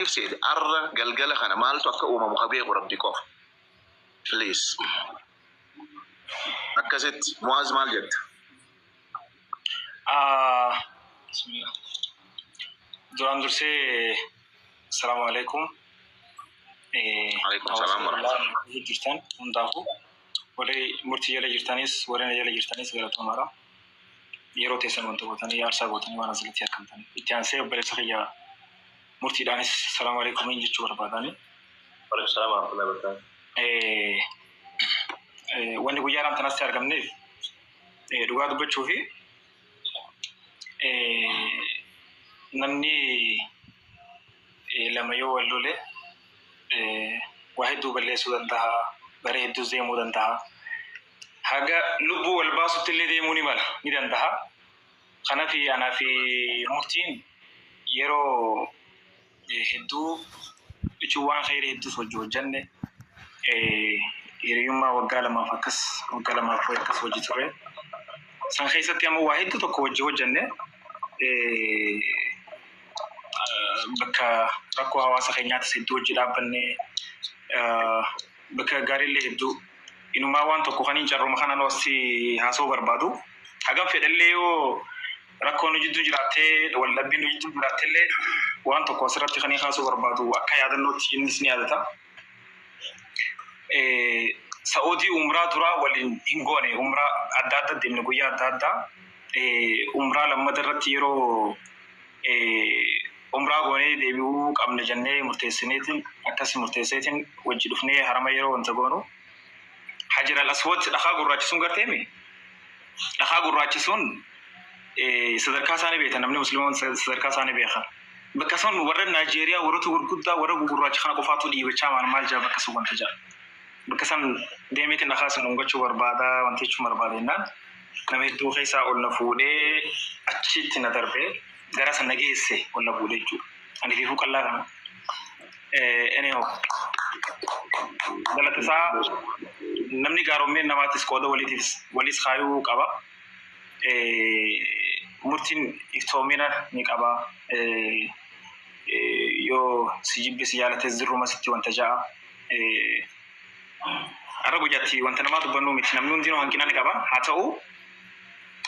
Seete arra galgala kana maaltu akka uumamu ka beeku Rabbi qofa. Please. Akkasitti Mu'aaz, maal jetta? Bismillah. Duraan dursee, asalaamu alaikum. Alaikum salaam wa rahmatullahi. Jirtan hundaafuu, warri murtii jala jirtanis, warri na jala jirtanis, galatoomaadha. Yeroo teessan wanta gootanii, aarsaa gootanii waan asirratti argamtaniif. Itti aansee obboleessa kiyya murtiidhaanis salaamu alaikum jechuu barbaadani. Waalaikum salaam wa rahmatullahi wa barakatuh. Wanni guyyaa tanasti argamneef, dhugaa dubbachuu fi namni lama yoo wal lole waa hedduu balleessuu danda'a, bara hedduus deemuu danda'a. Haga lubbuu wal baasutti illee deemuu ni mala, ni danda'a. Kanaaf anaa fi murtiin yeroo hedduu jechuun waan khayrii hedduus hojii hojjanne, hiriyummaa waggaa 2f akkas, waggaa 2f akkas hojii ture. San keessatti ammoo waa hedduu tokko hojii hojjanne, bakka rakkoo hawaasa keenyaatis hedduu hojii dhaabbanne, bakka gaariillee hedduu. Inumaa waan tokko kan hin carruma kanaan asii haasa'uu barbaadu. Hagam fedhallee yoo rakkoon nu jidduu jiraattee, waldhabbiin nu jidduu jiraattellee, waan tokko asirratti kan haasa'uu barbaadu akka yaadannootti, innis ni yaadata. Sa'oodii umraa duraa waliin hin goone, umraa adda adda deemne, guyyaa adda addaa. Umraa lammata irratti yeroo umraa goonee deebi'uu qabna jennee murteessineetiin, akkas murteesseetiin wajji dhufnee harama yeroo wanta goonu, Hajar al Aswad, dhakaa gurraachi sun garteemi, dhakaa gurraachi sun sadarkaa isaanii beektan, namni musliimoon sadarkaa isaanii beeka. Bakka sun warra Naajeeriyaa, warroota gurguddaa, warra gugurraacha kana qofaatu dhiibachaa maal maal jaa, bakka sun wanta jaa. Bakka san deemeetiin dhakaa sun dhungachuu barbaada, wanta jechuun barbaada jennaan, nama hedduu keessaa ol na fuudhee achitti na darbee gara san na geesse, ol na fuudhee jechuudha. Ani fiifuu qallaa kana. Anyhow, galata isaa namni gaaromeen namaattis qooda waliitiif walis kaayuu qaba. Murtiin iftoomina ni qaba. Yoo si jibbe si jaalates dirruma sitti wanta ja'a. Har'a guyyaatti wanta namaa dubbannu miti, namni hundinuu hanqina ni qaba. Haa ta'u,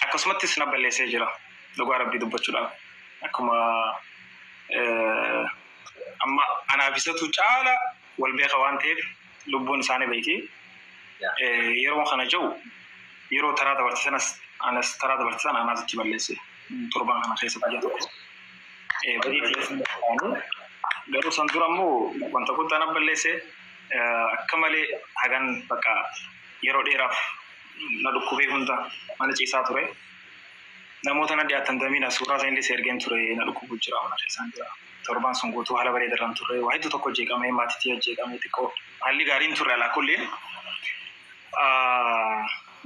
akkasumattis na balleessee jira. Dhugaa Rabbii dubbachuudhaaf. Akkuma amma anaaf isatu caala wal beeka waan ta'eef, lubbuun isaanii beeyti. Yeroo kana jiru, yeroo taraa dabarte sanas, anas taraa dabarte sana anaas itti balleesse. Torban kana keessa guyyaa tokko. Badii garuu san dura immoo wanta guddaa na balleesse, akka malee hagan bakka yeroo dheeraaf na dhukkubee hunda mana ciisaa ture. Namoota na dhiyaatan damiina suuraa isaanii illee ergeen ture, na dhukkubu jira, mana keessaan jira. Torban sun guutuu haala bareedarraan turre, waa hedduu tokko jeeqamee, maatiitti jeeqamee, xiqqoo haalli gaariin turre alaa kulliin.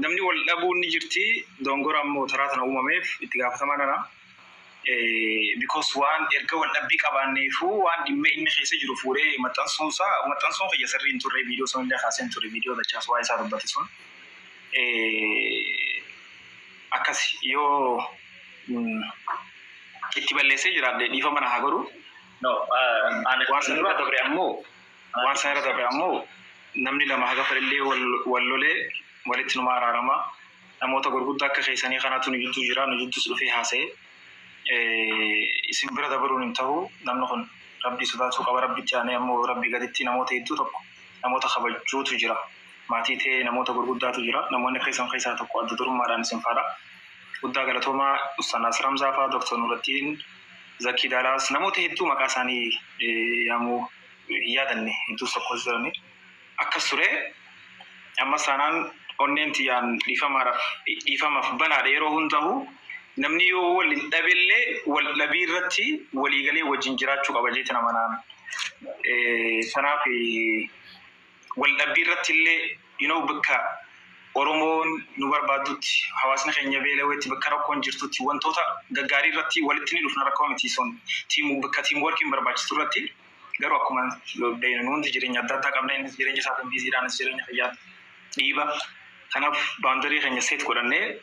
Namni wal dhabuun ni jirti, dongora ammoo taraa tana uumameef itti gaafatamaa nana. Because waan erga wal dhabbii qabaanneefuu waan dhimma inni keessa jiru fuudhee maxxansuunsaa, maxxansuun kiyya sirrii hin turre. Viidiyoo sun illee kaaseen ture, viidiyoo dachaas waa isaa dubbate sun. Akkas yoo itti balleessee jiraadhe dhiifama na haa godhu. No, ani Waan sana irra dabre ammoo namni lama haga fedhallee wal lolee walitti numa araarama. Namoota gurguddaa akka keessanii kanatu nu jidduu jira, nu jidduus dhufee haasa'e. Isin bira dabaruun hin ta'u, namni kun Rabbii sodaatuu qaba, Rabbitti aanee ammoo Rabbii gaditti namoota hedduu tokko namoota kabajuutu jira. Maatii ta'ee namoota gurguddaatu jira. Namoonni keessan keessaa tokko adda durummaadhaan isin faadha. Guddaa galatoomaa, Ustaz Naasir Hamzaa fa'aa, Dr. Nurattiin, Zakii Daalaas, namoota hedduu maqaa isaanii yaamuu hin yaadanne hedduus tokkos jirani. Akkas ture. Amma saanaan onneen tiyyaan dhiifamaadhaaf dhiifamaaf banaadha yeroo hundaa'u. Namni yoo wal hin dhabellee wal dhabii irratti waliigalee wajjin jiraachuu qaba jeeti nama naan. Kanaaf wal dhabbii irratti illee bakka Oromoon nu barbaaddutti, hawaasni keenya beela'eetti, bakka rakkoon jirtutti, wantoota gaggaarii irratti walitti ni dhufna, rakkoo miti sun, team bakka team workiin barbaachisu irratti. Garuu akkuma beeknu hundi jireenya adda addaa qabna, innis jireenya isaatiin busydhaanis jireenya fayyaa dhiiba. Kanaaf boundary keenya set godhannee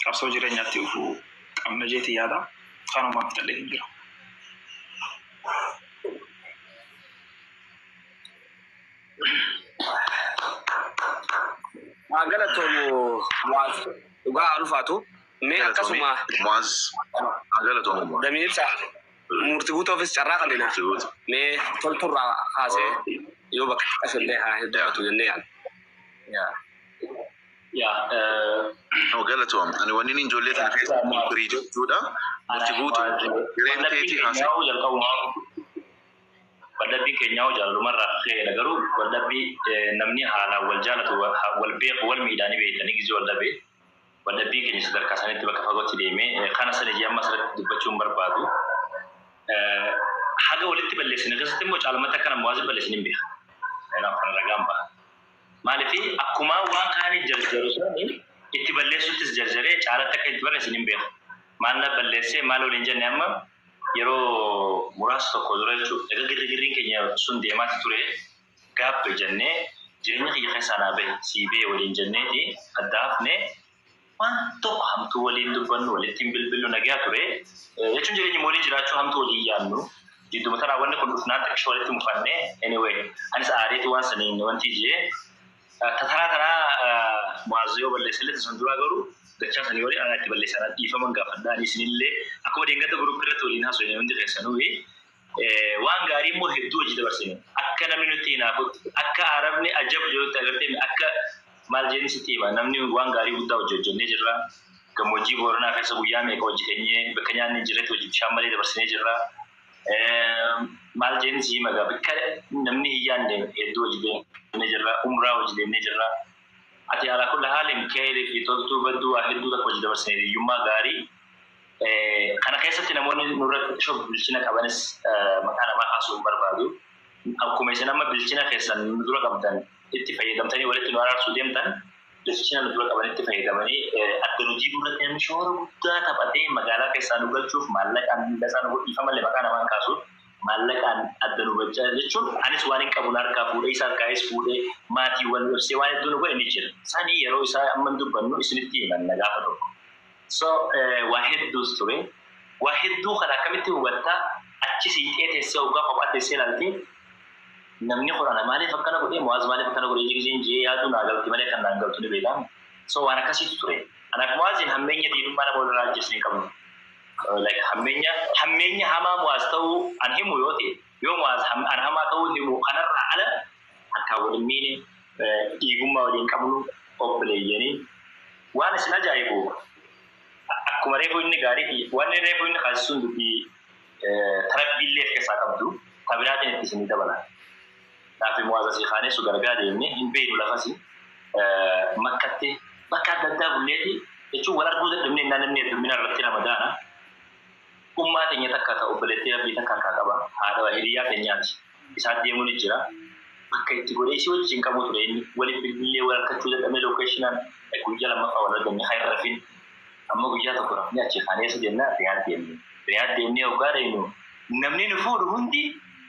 qabsoo jireenyaatti dhufuu qabna jeeti yaada. Kanumaan fixadhee hin jira. Haa galatoomu Mu'aaz, dhugaa ulfaatu. Mee akkasuma Mu'aaz, haa galatoomu Mu'aaz. Damee ibsa murtii guutuufis carraa kannina. Murtii guutuu. Mee tolturraa kaasee yoo bakka xiqqasillee haa hedduu jennee yaadna. Yaa. Yaa. No, galatoom. Ani wanni inni ijoollee tana keessa firii jechuudha. Murtii guutuu hireen Waldhabbiin keetii haasa'e. keenyaa jalqabumaa waldhabbiin keenyaa jaalalumarraa ka'eedha, garuu waldhabbii namni haalaan wal jaalatu, wal beeku, wal miidhaanii beektanii gizee waldhabee waldhabbiin keenya sadarkaa sanitti bakka fagootti deemee kana sana ijee amma asirratti dubbachuu hin barbaadu. Haga walitti balleessine keessatti immoo caalmatti akka nama waasi balleessine hin beeka. Kanaaf kan ragaan ba'a. Maaliif akkuma waan kaanii jarjaru sani itti balleessuttis jarjaree caalatti akka itti barreessin hin beeku. Maal na balleessee, maal waliin jenne? Amma yeroo muraasa tokko dura jechuudha. Egaa girri keenya sun deemaati ture, gaabbe jennee, jireenya kiyya keessaa naa bahe, sii bahe waliin jenneeti adda hafne. Waan tokko hamtuu waliin dubbannu, walitti hin bilbillu, nagaa ture. Jechuun jireenya waliin jiraachuu hamtuu waliin yaadnu. Jidduma tanaa wanni kun dhufnaan xiqqishoo walitti mufannee, anyway, anis aareetu waan saniin wanti jee tatanaa tanaa Mu'aaz yoo balleessillee sun duraa, garuu dachaa sanii waliin anaa itti balleessan dhiifaman gaafadhaa. Ani isinillee akkuma deengata group irratti waliin haasofne hundi keessanuu waan gaarii immoo hedduu hojii dabarsine, akka namni nutti hinaafutti, akka arabni ajab jedhutti agartee, akka maal jenni sitti hima, namni waan gaarii guddaa hojii hojjennee jirra. Gammoojjii Booranaa keessa guyyaa meeqa hojii keenyee, bakka nyaanni hin jirretti hojii bishaan malee dabarsinee jirra. Maal jenni si hima, bakka namni hin yaadne hedduu hojii deemnee jirra. Umraa hojii deemnee jirra. Ati alaa kulla haalin keerii fi toltuu badduu waa hedduu takka hojii dabarsine, hiyyummaa gaarii. Kana keessatti namoonni nurratti xiqqoo bilchina qabanis, maqaa namaa kaasuu hin barbaadu. Akkuma isin amma bilchina keessan nu dura qabdan itti fayyadamtanii walitti nu araarsuu deemtan, bilchina nu dura qaban itti fayyadamanii adda nu diiguu irratti namni shoora guddaa taphatee magaalaa keessaa nu galchuuf maallaqaan miidhasaa nu godhiifa malee maqaa namaan kaasu, maallaqaan adda nu galchaa jechuun anis waan hin qabu harkaa fuudhee, isa harkaayis fuudhee, maatiiwwan ibsee waan hedduu nu godhe ni jira. Sanii yeroo isaa amma dubbannu isinitti himanna gaafa tokko. So waa hedduus ture. Waa hedduu kana akkamitti hubattaa? Achi siiqee teessee hoggaa kophaa teessee ilaaltee, namni kun ana maaliif akkana godhee, Mu'aaz maaliif akkana godhee giseen jee yaaduu naa galti malee kan naan galtu ni beekamu. So waan akkasiitu ture. Anaaf Mu'aaziin hammeenya diinummaa nama walirraa ajjeesne hin qabnu. Like hammeenya hamaa Mu'aaz ta'uu an himu yoo ta'e, yoo Mu'aaz an hamaa ta'uu himu, kanarraa ala harkaan waliin miine, dhiigummaa waliin qabnu, obboleeyyanii. Waan isin ajaa'ibu, akkuma reefu inni gaarii, wanni reefu inni kaasisuun dubbii tarabbiillee of keessaa qabdu tabiraatiin itti isinii dabala. Naafi Mu'aaz asii kaanee su gargaa deemne, hin beeknu lafasi, makkatti bakka adda addaa bulleeti jechuun wal arguu dadhabne innaan namni heddummina irratti Ramadaana. Ummaa teenya takka ta'u, obboleettii rabbii takka harkaa qaba. Haadha hiriyaa teenyaati. Isaan deemuun ni jira. Bakka itti godhee isii wajjin qabu ture inni waliin bilbilee wal harkachuu dadhabne, locationaan guyyaa lammaffaa wal arganne haa hin rafin. Amma guyyaa tokko rafnee achi kaanee eessa deemnaa? Riyaad deemne. Riyaad deemnee hoggaa deemnu namni nu fuudhu hundi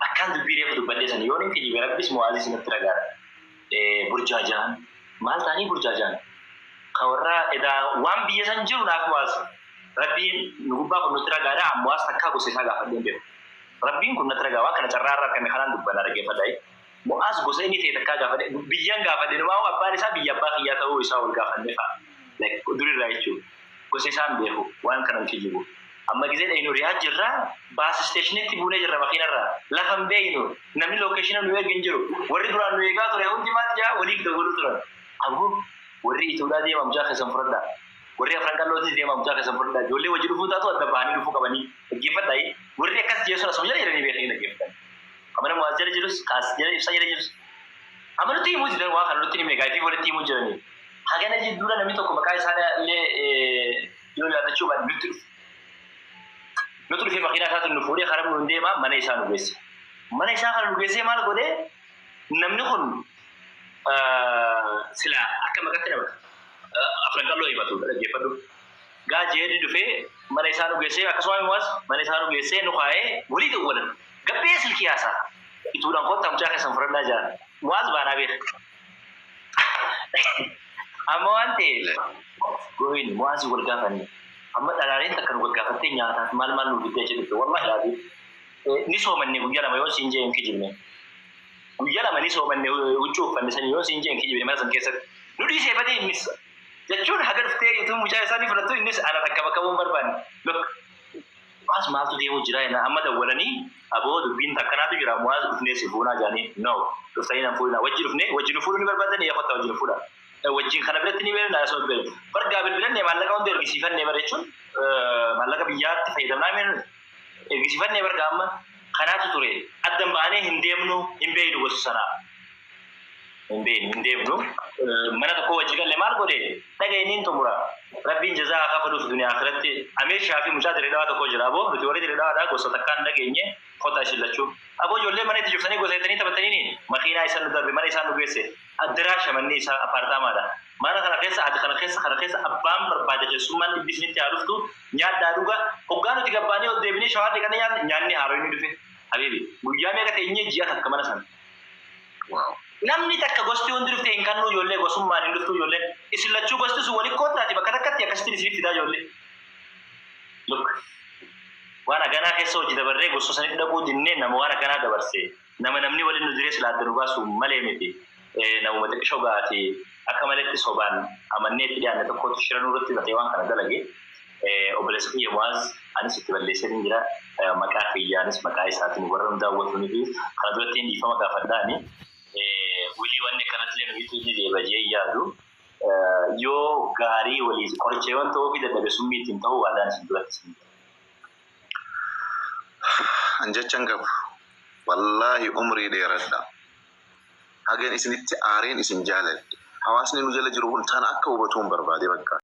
akkaan dubbii reefu dubbadhee sana yoo inni kijibe rabbis Mu'aazis natti ragaadha. Burjaajaan maal ta'anii burjaajaan? Ka warra edaa waan biyya san jiru naaf Mu'aaz, rabbiin nu gubbaa kun nutti ragaadha. Mu'aaz takkaa gosa isaa gaafadhee hin beeku. Rabbiin kun natti ragaa, waan kana carraa irraa argame kanaan dubbanna, dhaggeeffadhaa. Mu'aaz gosa inni ta'e takkaa gaafadhe, biyyaan gaafadhe, numaa abbaan isaa biyya abbaa kiyyaa ta'uu isaa wal gaafannee fa'a. Durirraa jechuudha. Gosa isaan beeku, waan kanan kijibu. Amma gisee dhayinu Riyaad jirra, bus stationitti buunee jirra makiinarraa. Lafa hin beeknu, namni locationa nu eegu hin jiru. Warri duraan nu eegaa ture hundi maal jaa waliif dawwalu turan. Aboo, warri Itoophiyaa deemaa mucaa keessan fudhadhaa. Warri Afran Qallootis deemaa mucaa keessan fudhadhaa. Ijoollee wajji dhufuu taatu adda bahanii dhufuu qabanii dhaggeeffadhaa. Warri akkas jeessuun asuma jala jiranii beekanii dhaggeeffatan. Amana Mu'aaz jala jirus, Kaas jala, Ibsaa jala jirus. Amma nutti himuu jiran, waa kana nutti himne gaafii walitti himuu jiranii. Hagana jidduudha namni tokko maqaa isaa illee yoo yaadachuu baate nutti dhufe. Nutti dhufee makiinaa isaatiin nu fuudhee karaa nuun deemaa mana isaa nu geesse. Mana isaa kana nu geessee maal godhee, namni kun sila akka maqatti nama Afran Qalloo himatu, dhaggeeffadhu. Gaa jeedni dhufee mana isaa nu geessee, akkasuma immoo mana isaa nu geessee nu kaa'ee walii dawwalan. Gabbee silkii haasaa. Ituudhaan kottaa mucaa keessan fudhadhaa jaan. Mu'aaz baanaa beeka. Amma waan ta'eef gohin Mu'aazii wal gaafanne. Amma dhalaaleen takka nu gaggaafattee nyaataaf maal maal nu fiddee achi dhufte, wallahi laafi. Ni soomanne guyyaa 2 yoo siin jee hin kijibne. Guyyaa 2 ni soomanne, huccuu uffanne sanii yoo siin jee hin kijibne mana san keessatti. Nu dhiisee badee innis jechuun haga dhuftee utuu mucaa isaanii fudhattu innis ana takka bakka bu'uun barbaanne. Look, Mu'aaz maaltu deemu jira jenna amma dawwalanii aboo dubbiin takkanaatu jira Mu'aaz dhufnee si fuunaa jedhanii no dhuftanii nan fuudhinaa wajji dhufnee wajji nu fuudhuu ni barbaadanii yaa kottaa wajji nu fuudha. Wajjin kana biratti ni beekna asuma beekna. Bargaa bilbilannee maallaqa hunda ergisiifannee bara jechuun maallaqa biyyaatti fayyadamnaa meenu ergisiifannee bargaa amma kanaatu ture addan baanee hin deemnu hin beeknu gosa sanaa. Hin beeknu hin deemnu mana tokko wajji galle maal godhe dhagaye niin xumura rabbiin jazaa haa kafaluuf duniyaa akhiratti Amiir Shaafii mucaa Dirree Dhawaa tokko jira aboo nuti warri Dirree Dhawaadhaa gosa takkaan dhageenye kottaa isin lachuu aboo ijoollee mana itti cuftanii gosa jettanii taphattaniini makiinaa isan nu darbe mana isaan nu geesse addaraa shamanni isaa apaartaamaadha mana kana keessa ati kana keessa kana keessa abbaan barbaade keessummaan dhibbi isinitti haa dhuftu nyaadhaa dhuga hoggaa nuti gabbaanii ol deebinee shawaa dhiqannee nyaanne nyaanni haaroyni dhufe habiibi guyyaa meeqa teenyee ji'a takka mana sana Wow. Namni takka gosti hundi dhuftee hin kannuu ijoollee gosummaan hin dhuftuu ijoolleen isin lachuu gosti sun wali koottaati bakka takkatti akkasittiin isiniif fidaa ijoollee. Look waan aganaa keessa hojii dabarree gosa sanitti dhaquu dinnee nama waan akkanaa dabarse nama namni waliin nu diree silaa adda nu baasu malee miti namuma xiqqishoo gaati akka maletti sobaan amannee itti dhiyaanne tokkotu shira nurratti xaxee waan kana dalage obboleessa kiyya Mu'aaz anis itti balleessee jira maqaa kiyyaanis maqaa isaatiin warra nu daawwatanii fi kana duratti dhiifama gaafadhaani. Wilii wanni akkanatti illee nuyitu ni deeba jee yaadu yoo gaarii walii qoricha yoon ta'uu fi dadhabe summii ittiin ta'uu waadaan isin duratti isin An jechan qabu. Wallaahi umrii dheeradha. Hagan isinitti aareen isin jaaladhe. Hawaasni nu jala jiru kun tana akka hubatuun barbaade bakka.